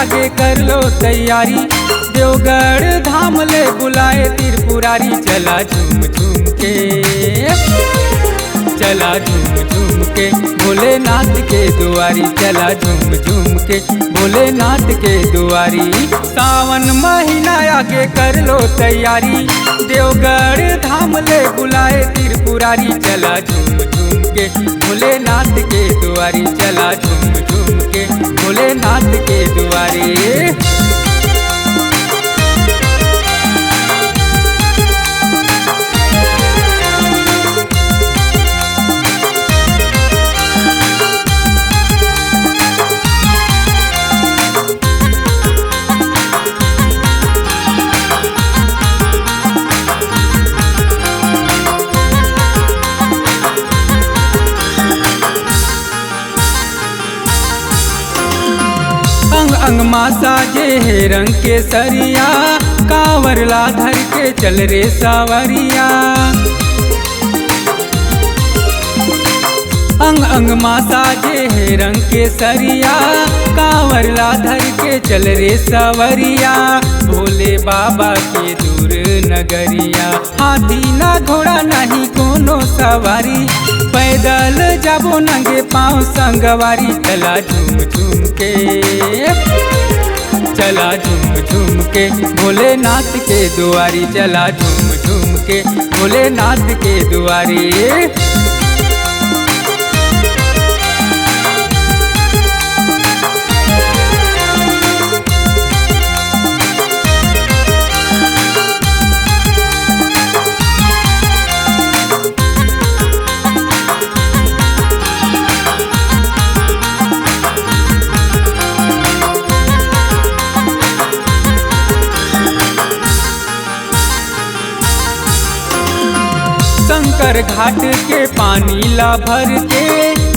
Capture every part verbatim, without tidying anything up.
के कर लो तैयारी, देवगढ़ धाम ले बुलाए त्रिपुरारी। चला झूम झूम के, चला झूम झूम के भोलेनाथ के दुआरी, चला झूम झूम के भोलेनाथ के दुआरी। सावन महीना आगे कर लो तैयारी, देवगढ़ धाम ले बुलाए त्रिपुरारी। चला झूम झूम के भोलेनाथ के दुआरी, चला झूम झूम के भोलेनाथ के दुआरी। अंग अंग मा साजे हे रंग के सरिया, कांवर ला धर के चल रे सावरिया। अंग अंग मा साजे हे रंग के सरिया, कांवर ला धर के चल रे सावरिया। भोले बाबा के दूर नगरिया, हाथी ना घोड़ा नहीं कोनो सवारी, पैदल जाबो नंगे पाँव संगवारी। चला झूम झूम के, चला झूम झूम के भोलेनाथ के दुआरी, चला झूम झूम के भोलेनाथ के दुआरी। शंकर घाट के पानी ला भर के,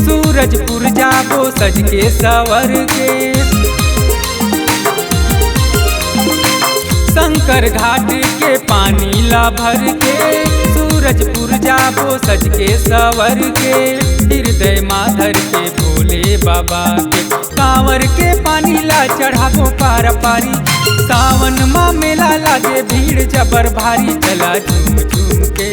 सूरजपुर जाबो सज के सवर के। शंकर घाट के पानी ला भर के, सूरजपुर जाबो सज के सवर के। हृदय मा धर के भोले बाबा के, कांवर के पानी ला चढ़ाबो पार पारी। सावन मा मेला लागे भीड़ जबर भारी। चला झूम झूम के,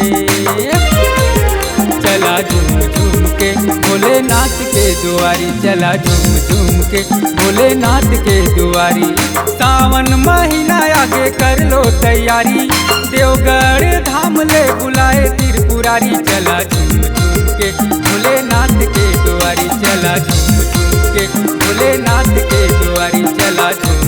चला झूम झूम के भोलेनाथ के दुआरी, चला झूम झूम के भोलेनाथ के दुआरी। सावन महीना आगे कर लो तैयारी, देवगढ़ धाम ले बुलाए त्रिपुरारी। चला झूम झूम के भोलेनाथ के दुआरी, चला झूम झूम के भोलेनाथ के दुआरी, चला झूम